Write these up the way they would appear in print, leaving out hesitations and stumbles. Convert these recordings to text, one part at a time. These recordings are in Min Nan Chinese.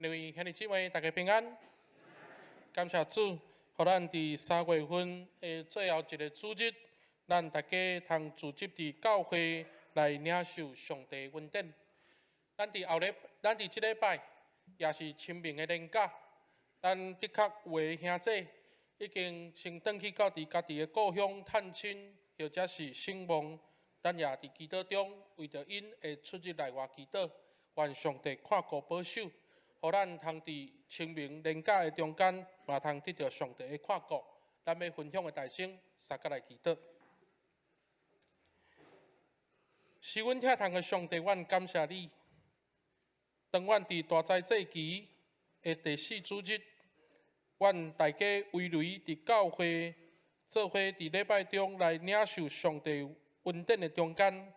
兩位兄弟姊妹，大家平安。感謝主，予咱佇3月份的最後一个主日，咱大家通聚集佇教會來領受上帝恩典。咱佇後禮，咱佇這禮拜也是清明的連假，咱的確有的兄弟已經先轉去到佇家己的故鄉探親，或者是省望。咱也佇祈禱中為著𪜶會出入內外祈禱，願上帝看顧保守，予咱通佇清明連假的中間，嘛通得著上帝的看顧。咱欲分享的大先，相佮來祈禱。是阮疼痛的上帝，阮感謝你。當阮佇大齋節期的第四主日，阮大家圍圍佇教會做伙佇禮拜中來領受上帝恩典的中間，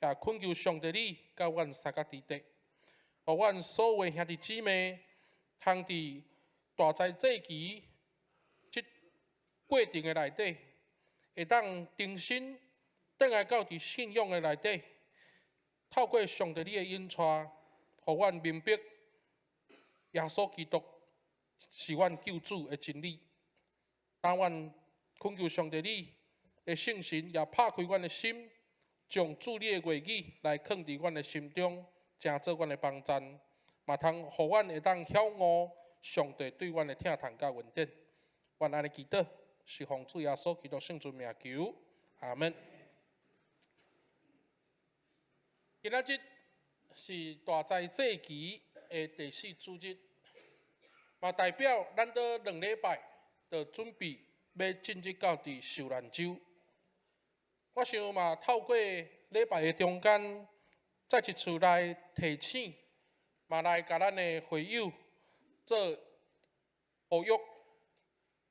也懇求上帝你佮阮相佮佇咧，予阮所有的兄弟姊妹，通佇大齋節期這過程的內底，會當重新轉來到佇信仰的內底，透過上帝你的引帶，予阮明白耶穌基督是阮救主的真理。當阮懇求上帝你的聖神也拍開阮的心，將主你的話語來囥佇阮的心中，成做阮的幫贊，嘛通予阮會當曉悟上帝對阮的疼痛佮恩典。阮按呢祈禱，是奉主耶穌基督聖尊名求，阿門。今仔日是大齋節期的第四主日，嘛代表咱閣2禮拜就準備欲進入到佇受難週。我想嘛，透過禮拜的中間，再一次來提醒，嘛來共咱的會友做呼籲，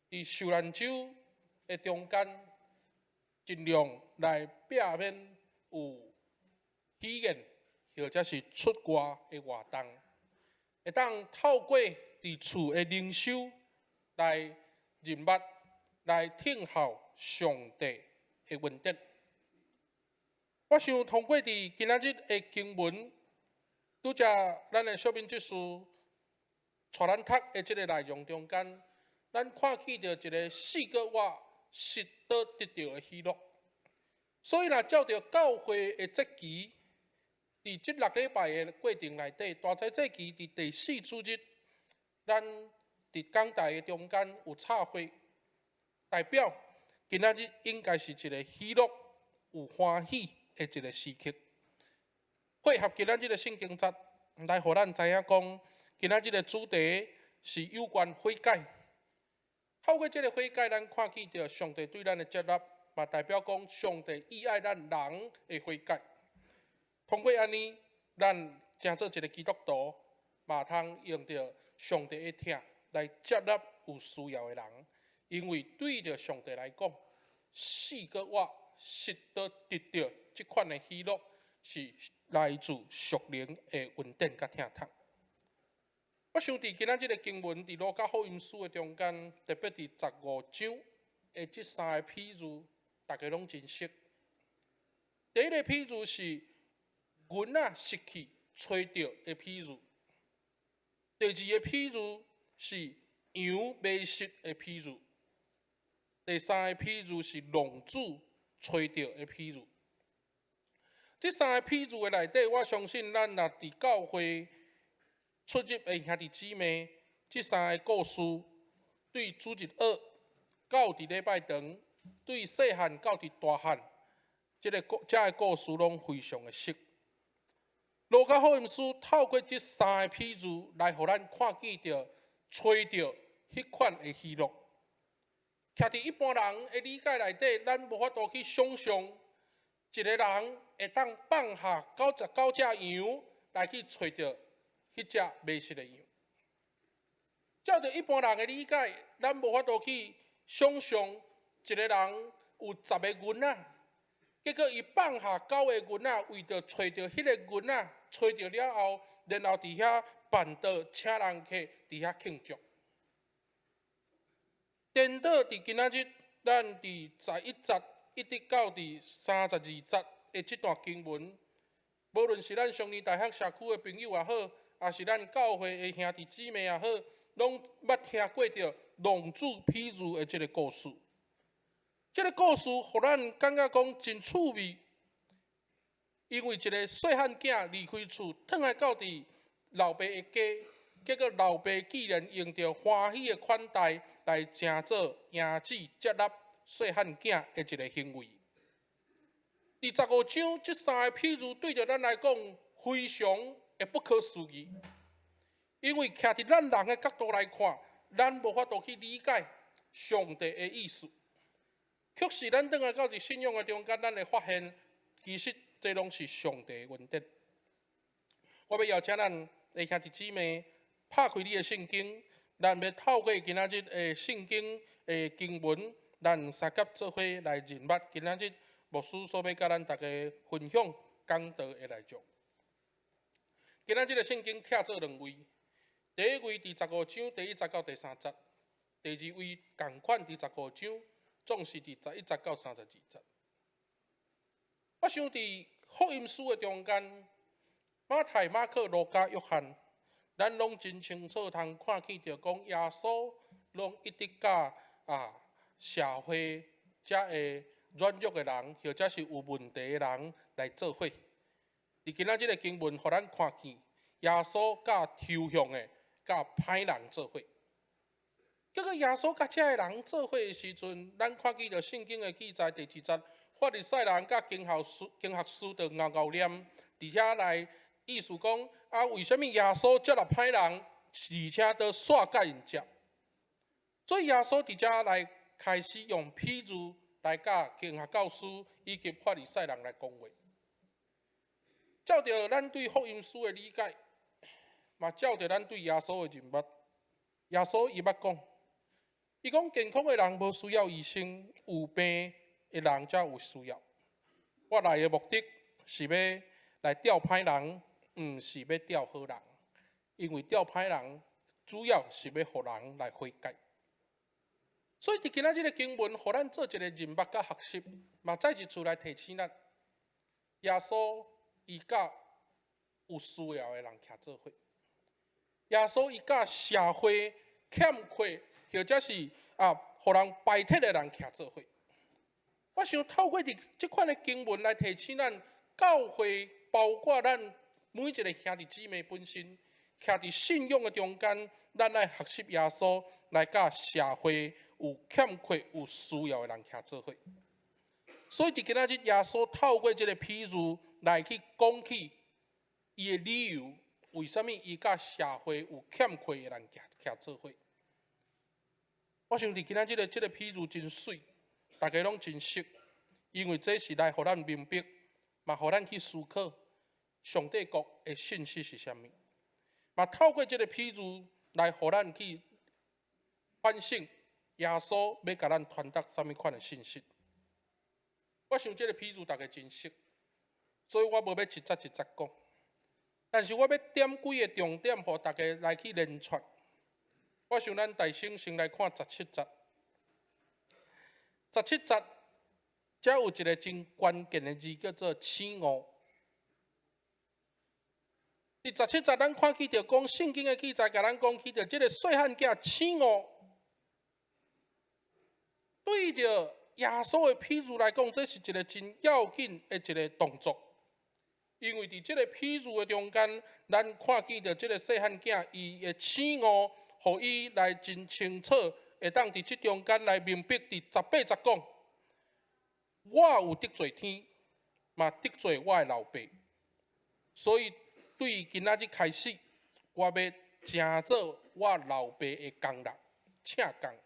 佇受難週的中間，盡量來避免有喜宴或者是出外的活動，會當透過佇厝的靈修來認捌、來聽候上帝的恩典。我想通過佇今仔日的經文，拄才咱的小敏執事帶咱讀的這个內容中間，咱看見著一个四個活失倒得著的喜樂。所以若照著教會的節期，佇這6禮拜的過程內底，大齋節期佇第四主日，咱佇講台的中間有插花，代表今仔日應該是一个喜樂、有歡喜的一个時刻。配合今仔日的聖經節，來予咱知影講，今仔日的主題是有關悔改。透過這个悔改，咱看見著上帝對咱的接納，嘛代表講上帝意愛咱人的悔改。通過按呢，咱成做一个基督徒，嘛通用著上帝的疼來接納有需要的人。因為對著上帝來講，四個活失倒得著這款的喜樂，是來自屬靈的恩典佮疼痛。我想佇今仔這个經文，佇路加福音書的中間，特別佇15章的這三个譬喻，大家攏真熟。第一个譬喻是銀仔失去揣著的譬喻；第二个譬喻是羊迷失的譬喻；第三个譬喻是浪子揣著的譬喻。這三个譬喻的內底，我相信咱若佇教會出入的兄弟姊妹，這三個故事對主日學到佇禮拜堂，對細漢到佇大漢，這个故事攏非常的熟。路加福音書透過這三個譬喻來予咱看見著揣著彼款的喜樂。徛佇一般人的理解內底，咱無法度去想象一个人會當放下99隻羊來去揣著彼隻迷失的羊。照著一般人的理解，咱無法度去想象一个人有10個囡仔，結果伊放下九個囡仔，為著揣著彼个囡仔，揣著了後，然後佇遐辦桌請人客，佇遐慶祝。顛倒佇今仔日，咱佇11節一直到佇32節的這段經文，無論是咱松仁大學社區的朋友也好，抑是咱教會的兄弟姊妹也好，攏捌聽過著浪子譬喻的這个故事。這个故事予咱感覺講真趣味，因為一个細漢囝離開厝，轉來到佇老爸的家，結果老爸竟然用著歡喜的款待來成做迎子接納細漢囝的一个行為。佇十五章這三个譬喻對著咱來講非常的不可思議，因為徛佇咱人的角度來看，咱無法度去理解上帝的意思。確實，咱轉來到佇信仰的中間，咱會發現，其實這攏是上帝的恩典。我欲邀請咱的兄弟姊妹，拍開你的聖經，咱欲透過今仔日的聖經的經文，咱相佮做伙來認捌今仔日牧師所欲佮咱大家分享講道的內容。今仔日的聖經拆做兩位，第一位佇十五章第一節到第三節，第二位仝款佇十五章，總是佇11節到32節。我想佇福音書的中間，馬太、馬可、路加、約翰，咱攏真清楚通看見著講耶穌攏一直佮社會遮的軟弱的人，或者是有問題的人來做伙。佇今仔這个經文，予咱看見耶穌佮抽象的、佮歹人做伙。結果耶穌佮遮个人做伙的時陣，咱看見著聖經的記載第二節，法利賽人佮經學師就𠢕𠢕念，佇遐來意思講啊，為啥物耶穌接納歹人，而且都煞佮𪜶食？所以耶穌佇遮來開始用譬喻來佮經學教師以及法利賽人來講話。照著咱對福音書的理解，嘛照著咱對耶穌的認捌，耶穌伊捌講。伊講健康的人無需要醫生，有病的人才有需要。我來的目的是欲來召歹人，毋是欲召好人。因為召歹人主要是欲予人來悔改。所以佇今仔這个經文，予咱做一個認捌佮學習，嘛再一次來提醒咱，耶穌伊佮有需要的人徛做伙，耶穌伊佮社會欠缺，或者是予人排斥的人徛做伙。我想透過佇這款的經文來提醒咱，教會包括咱每一个兄弟姊妹本身，徛佇信仰的中間，咱愛學習耶穌來佮社會有欠缺、有需要的人徛做伙。所以佇今仔日，耶穌透過這个譬喻來去講起伊的理由，為啥物伊佮社會有欠缺的人徛做伙。我想佇今仔日的這个譬喻真媠，大家攏真熟，因為這是來予咱明白，嘛予咱去思考上帝國的信息是啥物。嘛透過這个譬喻來予咱去反省耶穌欲共咱傳達啥物款的信息。我想這个譬喻大家真熟，所以我無欲一節一節講，但是我欲點幾个重點，予大家來去連串。我想咱大先先來看十七節，十七節遮有一个真關鍵的字叫做醒悟。佇十七節，咱看見著講聖經的記載，共咱講起著這个細漢囝醒悟，對著耶穌的譬喻來講，這是一个真要緊的一个動作。因為佇這个譬喻的中間，咱看見著這个細漢囝伊的醒悟，予伊來真清楚，會當佇這中間來明白。佇18節講，我有得罪天，嘛得罪我的老爸，所以對今仔日開始，我欲成做我老爸的工人，請工。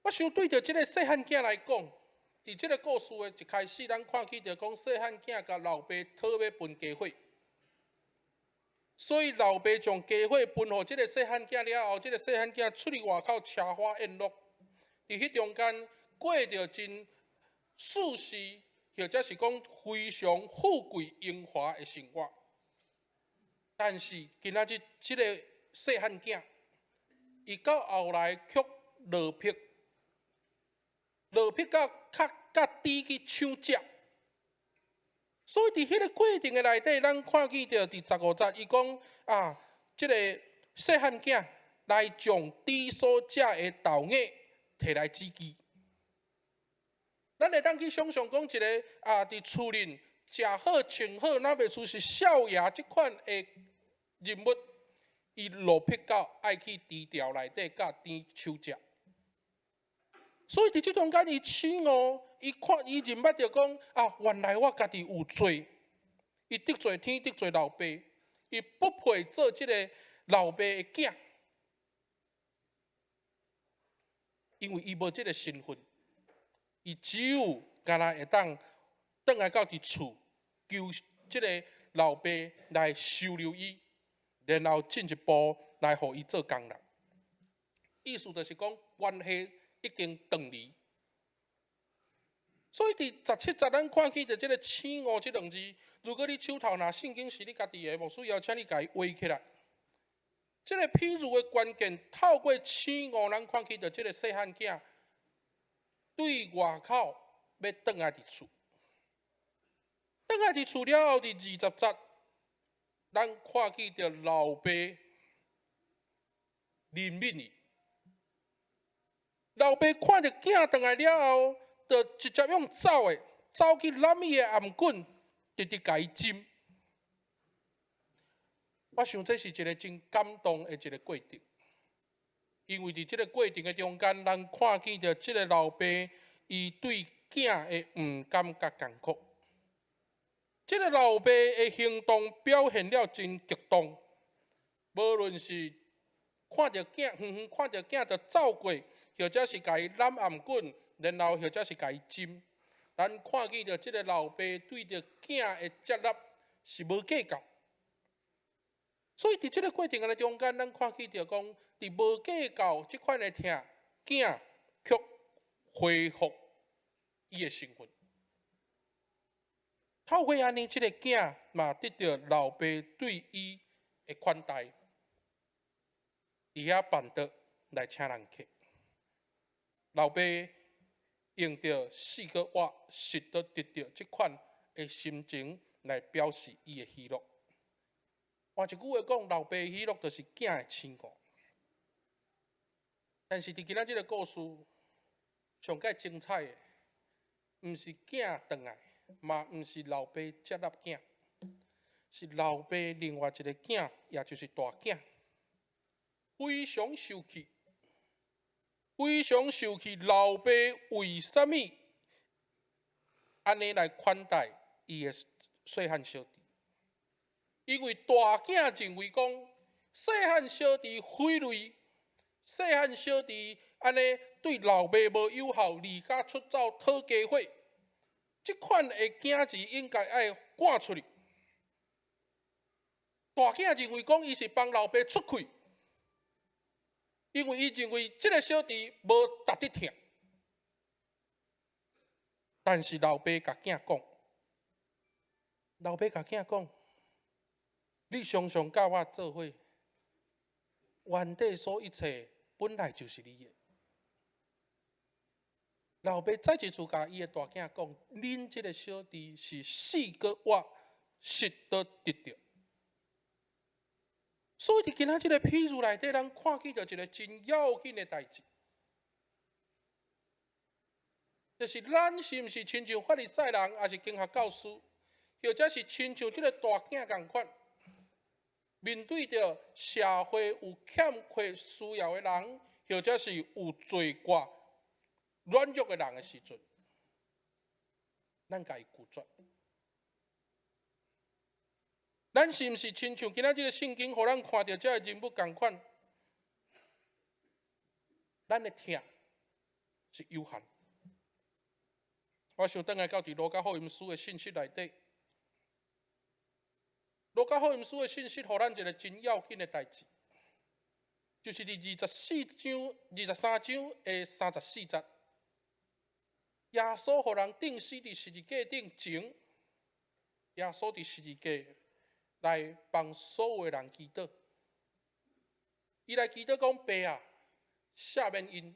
我想對著這个細漢囝來講，佇這个故事的一開始，咱看見著講細漢囝共老爸討欲分家伙。所以老爸將家伙分予這个細漢囝了後，這个細漢囝出去外口奢華宴樂，佇彼中間過著真舒適，或者是講非常富貴榮華的生活。但是今仔日這个細漢囝，伊到後來卻落魄，落魄到較較低去搶食。所以佇彼个過程的內底，咱看見著佇15節，伊講啊，這個細漢囝來將豬所食的豆芽提來子飢。咱會當去想象講一个啊，佇厝裡食好穿好，若袂輸是少爺這款的人物，伊落魄到愛去豬牢內底佮豬搶食。所以佇這中間，伊醒悟，伊看伊認捌著講啊，原來我家己有罪，伊得罪天，得罪老爸，伊不配做這个老爸的囝，因為伊無這个身份，伊只有干焦會當轉來到佇厝，求這个老爸來收留伊，然後進一步來予伊做工人。意思就是講關係已經斷離。所以佇17節，咱看見著這个醒悟這兩字，如果你手頭若聖經是你家己的，牧師邀請你共伊畫起來。這个譬喻的關鍵，透過醒悟，咱看見著這个細漢囝對外口欲轉來佇厝，轉來佇厝了後，佇20節，咱看見著老爸憐憫伊。老爸看著囝轉來了後，就直接用走的，走去攬伊的頷頸，直直共伊斟。我想這是一个真感動的一个過程，因為佇這个過程的中間，咱看見著這个老爸伊對囝的毋甘佮艱苦。這个老爸的行動表現了真激動，無論是看著囝，遠遠看著囝就走過，或者是共伊攬頷頸，然後或者是共伊斟。咱看見著這个老爸對著囝的接納是無計較。所以佇這个過程的中間，咱看見著講，佇無計較這款的疼，囝卻恢復伊的身份。透過按呢，這个囝嘛得著老爸對伊的款待，佇遐辦桌來請人客。老爸用著四個活，實都得著這款的心情來表示伊的喜樂。換一句話講，老爸喜樂就是囝的醒悟。但是佇今仔這个故事，上蓋精彩的，毋是囝轉來，嘛毋是老爸接納囝，是老爸另外一个囝，也就是大囝，非常受氣，非常受氣。老爸為啥物按呢來款待伊的細漢小弟？因為大囝認為講，細漢小弟匪類，細漢小弟按呢對老爸無友好，離家出走討家伙，這款的囝兒應該愛趕出去。大囝認為講，伊是幫老爸出氣，因為伊認為這个小弟無值得疼。但是老爸共囝講，老爸共囝講，你常常佮我做伙，原底所一切本來就是你的。老爸再一次共伊的大囝講，恁這个小弟是死閣活，實都得著。所以佇今仔這个譬喻內底，咱看見著一个真要緊的代誌，就是咱是毋是親像法利賽人，抑是經學教師，或者是親像這个大囝仝款，面對著社會有欠缺需要的人，或者是有罪過軟弱的人的時陣，咱共伊拒絕。咱是毋是親像今仔這个聖經，予咱看著這个人物仝款？咱的疼是有限。我想轉來到佇路加福音書的信息內底，路加福音書的信息，予咱一个真要緊的代誌，就是佇24章、23章的34節，耶穌予人釘死佇十字架頂前，耶穌佇十字架來幫所有的人祈禱。伊來祈禱講：爸啊，赦免𪜶，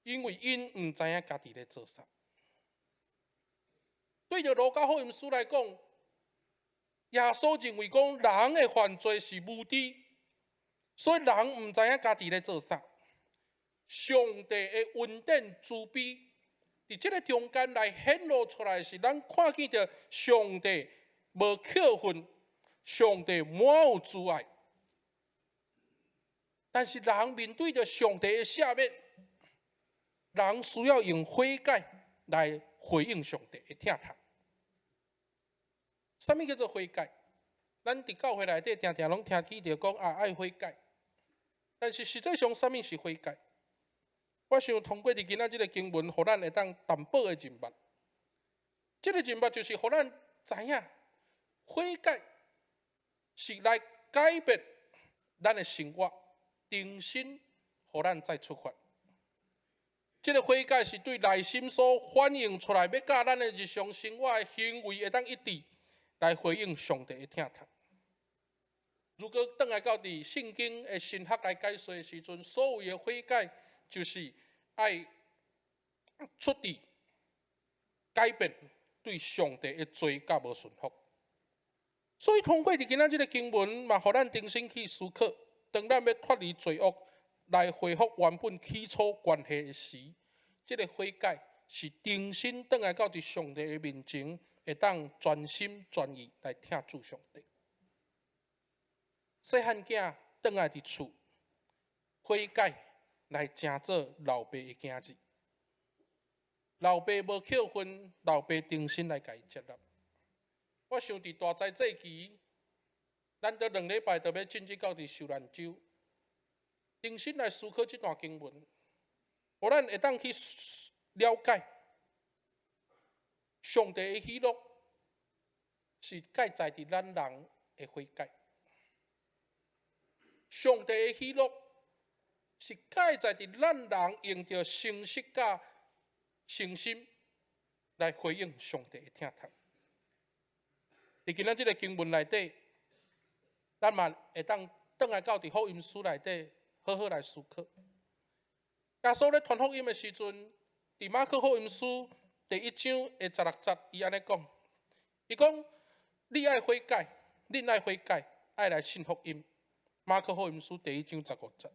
因為𪜶毋知影家己咧做啥。對著路加福音書來講，耶穌認為講人的犯罪是無知，所以人毋知影家己咧做啥。上帝的恩典慈悲，佇這个中間來顯露出來，是咱看見著上帝無扣分，上帝滿有慈愛。但是人面對著上帝的赦免，人需要用悔改來回應上帝的疼痛。啥物叫做悔改？咱佇教會內底定定攏聽見著講啊，愛悔改。但是實際上，啥物是悔改？我想通過佇今仔這个經文，予咱會當淡薄的認捌。這个認捌就是予咱知影，悔改是來改變咱的生活，重新予咱再出發。這个悔改是對內心所反映出來，欲佮咱的日常生活的行為會當一致，來回應上帝的疼痛。如果轉來到佇聖經的神學來解說的時陣，所謂的悔改，就是愛出自改變對上帝的罪佮無順服。所以通過佇今仔這个經文，嘛，予咱重新去思考，當咱欲脫離罪惡，來恢復原本起初關係的時，這个悔改是重新轉來到佇上帝的面前，會當全心全意來疼主上帝。細漢囝轉來佇厝，悔改來成做老爸的囝兒。老爸無扣分，老爸重新來共伊接納。我想佇大齋節期，咱佇2禮拜就欲進入到佇受難週，重新來思考這段經文，予咱會當去了解上帝的喜樂是蓋在佇咱人的悔改。上帝的喜樂是蓋在佇咱人用著誠實佮誠心來回應上帝的疼痛。佇今仔這个經文內底，咱嘛會當轉來到佇福音書內底，好好來思考。耶穌咧傳福音的時陣，佇馬可福音書第一章的16節，伊按呢講：伊講，你愛悔改，恁愛悔改，愛來信福音。馬可福音書第一章15節。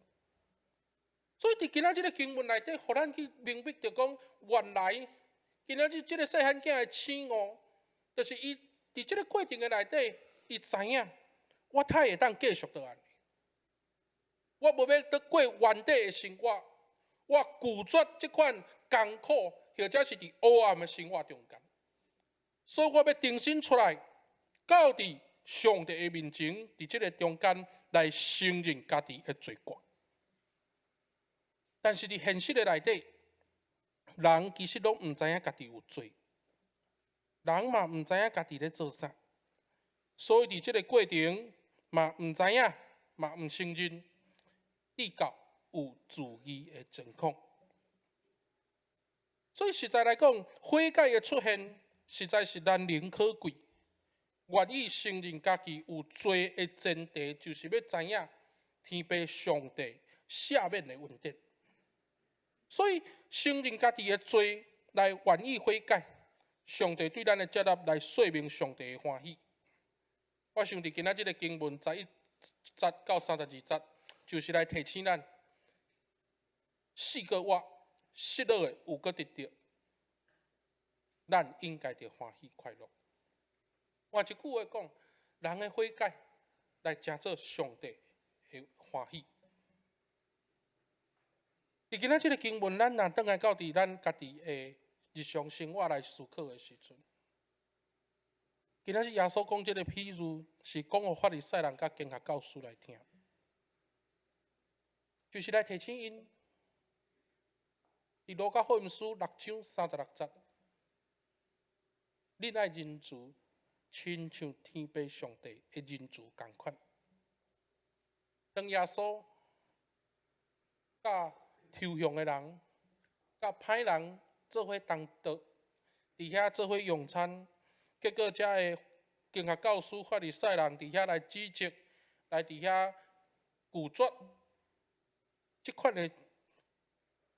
所以佇今仔這个經文內底，予咱去明白著講，原來今仔日這个細漢囝的醒悟，就是伊佇這个過程的內底，伊知影我太會當繼續落按呢。我無欲閣過原底的生活，我拒絕這款艱苦，或者是佇黑暗的生活中間，所以我欲重新出來，到佇上帝的面前，佇這个中間來承認家己的罪過。但是佇現實的內底，人其實攏毋知影家己有罪，人嘛毋知影家己咧做啥，所以佇這个過程嘛毋知影，嘛毋承認，直到有自義的狀況。所以實在來講，悔改的出現，實在是難能可貴。願意承認家己有罪的前提，就是欲知影天父上帝赦免的恩典。所以承認家己的罪，來願意悔改，上帝對咱的接納，來說明上帝的歡喜。我想佇今仔這个經文11節到32節，就是來提醒咱四個月失落的有閣得著，咱應該著歡喜快樂。換一句話講，人的悔改來成做上帝的歡喜。佇今仔這个經文，咱若轉來到佇咱家己的日常生活來思考的時陣，今仔日耶穌講這个譬喻，是講予法利賽人佮經學教師來聽，就是來提醒𪜶。佇路加福音書六章36節，恁愛仁慈，親像天父上帝的仁慈仝款。當耶穌佮抽象的人、佮歹人做伙同桌，佇遐做伙用餐，結果遮的經學教師、法利賽人佇遐來指責，來佇遐拒絕這款的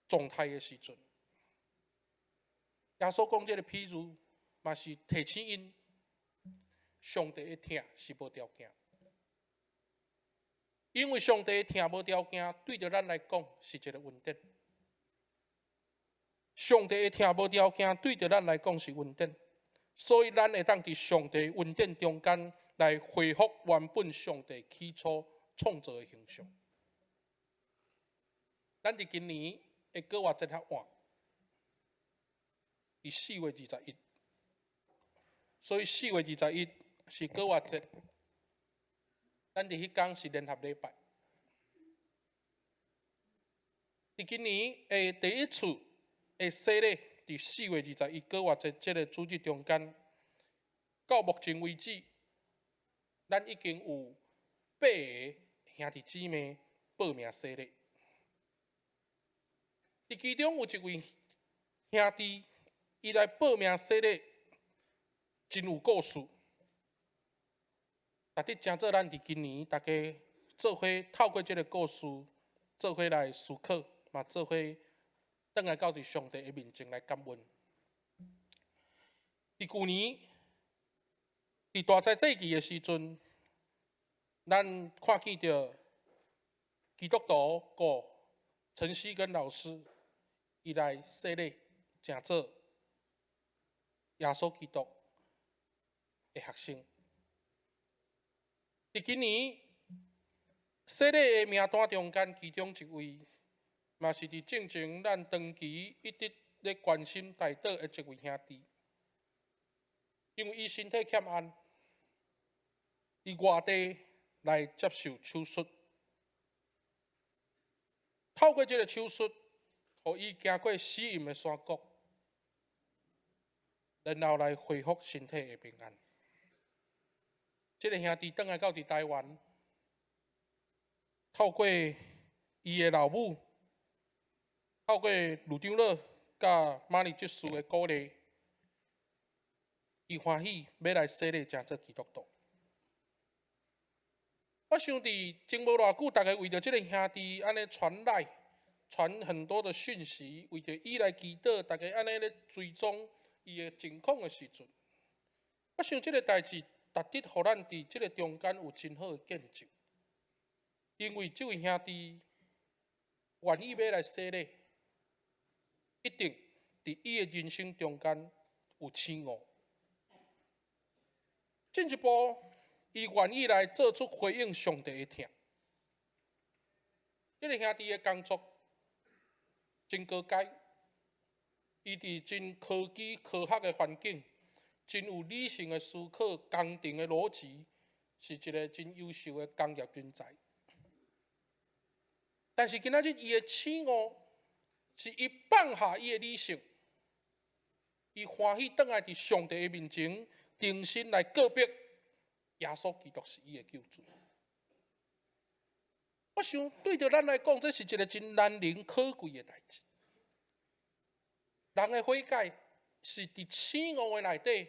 狀態的時陣，耶穌講這个譬喻，嘛是提醒𪜶，上帝的疼是無條件。因為上帝的疼無條件，對著咱來講是一個恩典。上帝的疼無條件，對著咱來講是恩典，所以咱會當佇上帝恩典中間來恢復原本上帝起初創造的形象。咱佇今年的閣活節較晚，佇4月21，所以四月二十一是閣活節。咱佇彼工是聯合禮拜。佇今年的第一次的洗禮，佇四月二十一閣活節這个主日中間，到目前為止，咱已經有八个兄弟姊妹報名洗禮。佇其中有一位兄弟，伊來報名洗禮，真有故事。值得誠做咱佇今年大家做伙透過這个故事，做伙來思考，嘛做伙轉來到佇上帝的面前來感恩。佇舊年，佇大齋節期的時陣，咱看見著基督徒顧陳錫根老師，伊來洗禮，成做耶穌基督的學生。佇今年洗禮的名單中間，其中一位，嘛是佇進前咱長期一直咧關心代禱的一位兄弟，因為伊身體欠安，佇外地來接受手術，透過這个手術，予伊行過死蔭的山谷，然後來恢復身體的平安。這个兄弟轉來到佇台灣，透過伊的老母，透過呂長老佮瑪麗執事的鼓勵，伊歡喜欲來洗禮，成做基督徒。我想佇前無偌久，大家為著這个兄弟按呢傳來，傳很多的訊息，為著伊來祈禱，大家按呢咧追蹤伊的情況的時陣，我想這个代誌值得予咱佇這个中間有真好的見證，因為這位兄弟願意欲來洗禮，一定佇伊的人生中間有醒悟。進一步，伊願意來做出回應上帝的疼。這个兄弟的工作真高階，伊佇真科技科學的環境，真有理性的思考，工程的邏輯，是一个真優秀的工業人才。但是今仔日伊的醒悟，是伊放下伊的理性，伊歡喜轉來佇上帝的面前，重新來告白耶穌基督是伊的救主。我想對著咱來講，這是一个真難能可貴的代誌。人的悔改是佇醒悟的內底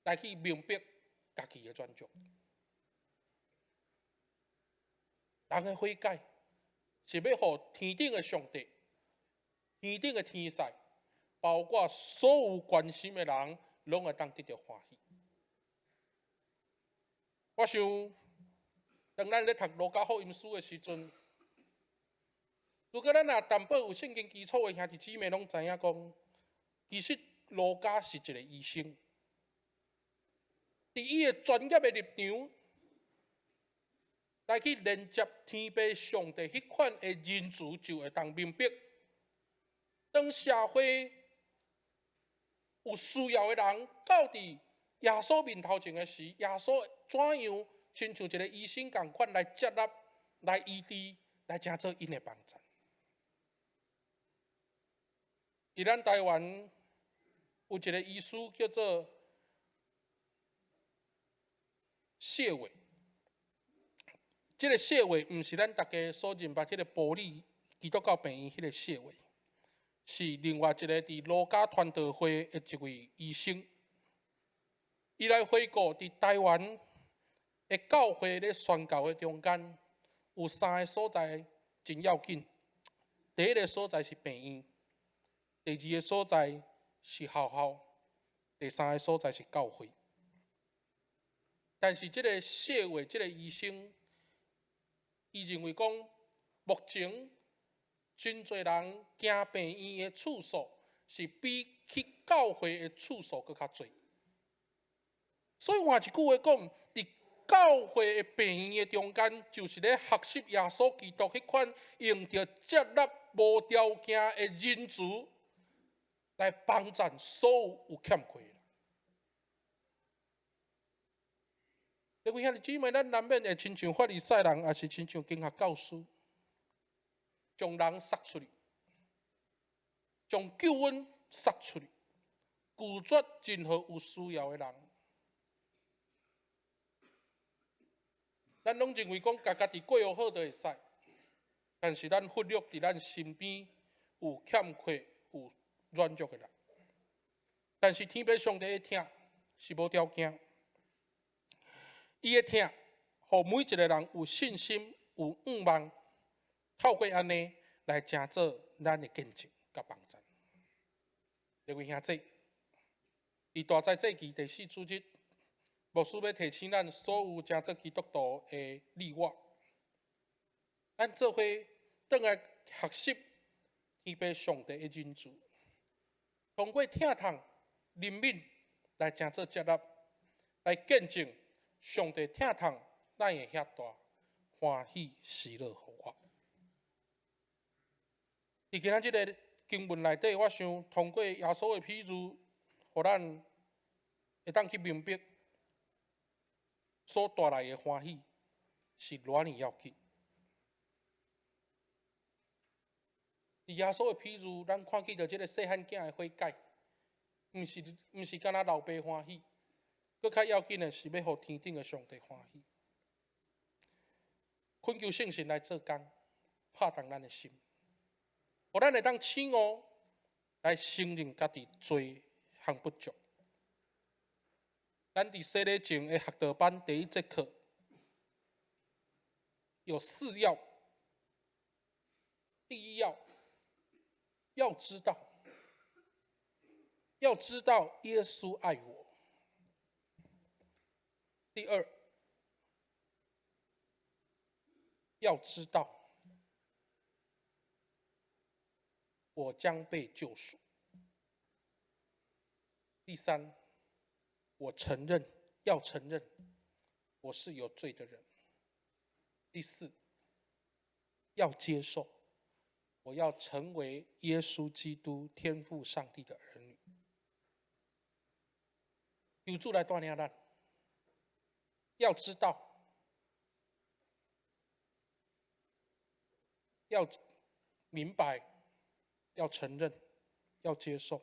來去明白家己的軟弱。人的悔改是欲予天頂的上帝、天頂的天使，包括所有關心的人，攏會當得著歡喜。我想，當咱咧讀路加福音書的時陣，如果咱若淡薄有聖經基礎的兄弟姊妹攏知影講，其實路加是一个醫生，佇伊的專業的立場來去連接天父上帝彼款的仁慈，就會當明白，當社會有需要的人到佇耶穌面頭前的時，耶穌怎樣親像一个醫生仝款來接納、來醫治、來成做𪜶的幫助。佇咱台灣有一个醫師叫做謝偉，這个謝偉毋是咱大家所認捌彼个埔里基督教病院彼个謝偉，是另外一个佇路加傳道會的一位醫生。伊來回顧佇台灣的教會咧宣教的中間，有三个所在真要緊。第一个所在是病院，第二个所在是學校，第三个所在是教會。但是這个謝偉這个醫生，伊認為講，目前真濟人行病院的次數是比去教會的次數閣較濟。所以換一句話講，佇教會的病院的中間，就是咧學習耶穌基督彼款用著接納無條件的仁慈來幫贊所有有欠缺的人。各位兄弟姊妹，咱難免會親像法利賽人，抑是親像經學教師，將人殺出去，將救恩殺出去，拒絕任何有需要的人。咱攏認為講，共家己過予好就會使，但是咱忽略佇咱身邊有欠缺、有軟弱的人。但是天父上帝的疼是無條件，伊的疼，予每一个人有信心、有向望，透過按呢來成做咱的見證佮幫贊。各位兄弟，佇大齋節期第四主日，牧師欲提醒咱所有成做基督徒的你我，咱做伙轉來學習天父上帝的仁慈，通過疼痛、憐憫來成做接納，來見證上帝疼痛，咱會遐大歡喜喜樂予我。佇今仔這个經文內底，我想通過耶穌的譬喻，予咱會當去明白所帶來的歡喜是偌爾要緊。佇耶穌的譬喻，咱看見著這个細漢囝的悔改，毋是干焦老爸歡喜，閣較要緊的是欲予天頂的上帝歡喜。懇求聖神來做工，拍動咱的心，予咱會當醒悟來承認家己罪項不足。咱佇洗禮前的學道班第一節課有四要：第一要，要知道，要知道耶穌愛我；第二，要知道我將被救贖；第三，我承認，要承認我是有罪的人。第四，要接受，我要成為耶穌基督天父上帝的兒女。求主來帶領咱，要知道，要明白，要承認，要接受，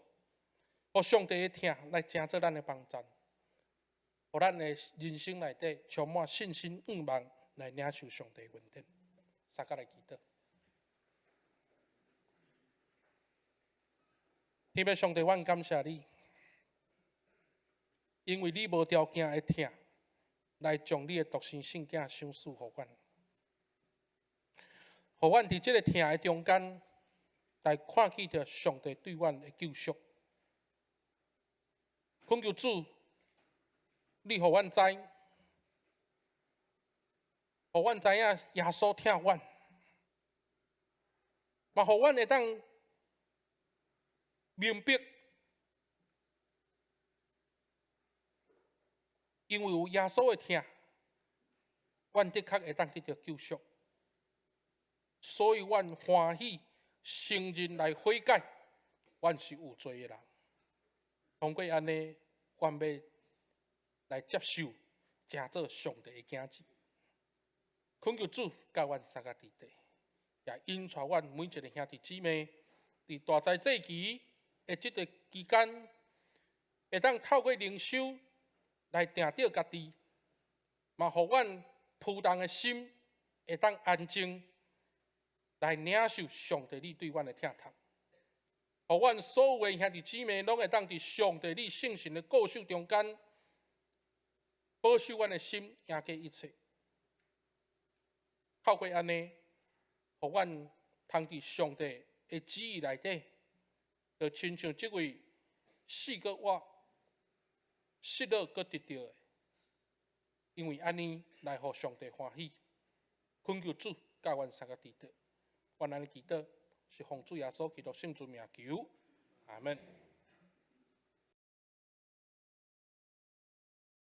予上帝的疼來成做咱的幫贊，予咱的人生內底充滿信心、向望，來領受上帝恩典。三甲來祈禱。天父上帝，阮感謝你，因為你無條件的疼，來將你的獨生聖子賞賜予阮，予阮佇這个疼的中間，來看見著上帝對阮的救贖。懇求主，你予阮知，予阮知影耶穌疼阮，嘛予阮會當明白，因為有耶穌的疼，阮的確會當得著救贖，所以阮歡喜承認來悔改，阮是有罪的人。通過按呢，阮欲來接受，成做上帝的囝兒。懇求主佮阮三个弟弟，也引帶阮每一个兄弟姊妹，佇大齋節期的這个期間，會當透過靈修來定著家己，嘛予阮浮動的心會當安靜，來領受上帝你對阮的疼痛。予阮所有的兄弟姊妹，攏會當佇上帝你聖神的顧守中間，保守阮的心，贏過一切。透過按呢，予阮通佇上帝的旨意內底，就親像這位四個活失落閣得著的，因為按呢來予上帝歡喜。懇求主教阮相佮祈禱，阮按呢祈禱是奉主耶穌基督聖尊名求，阿門。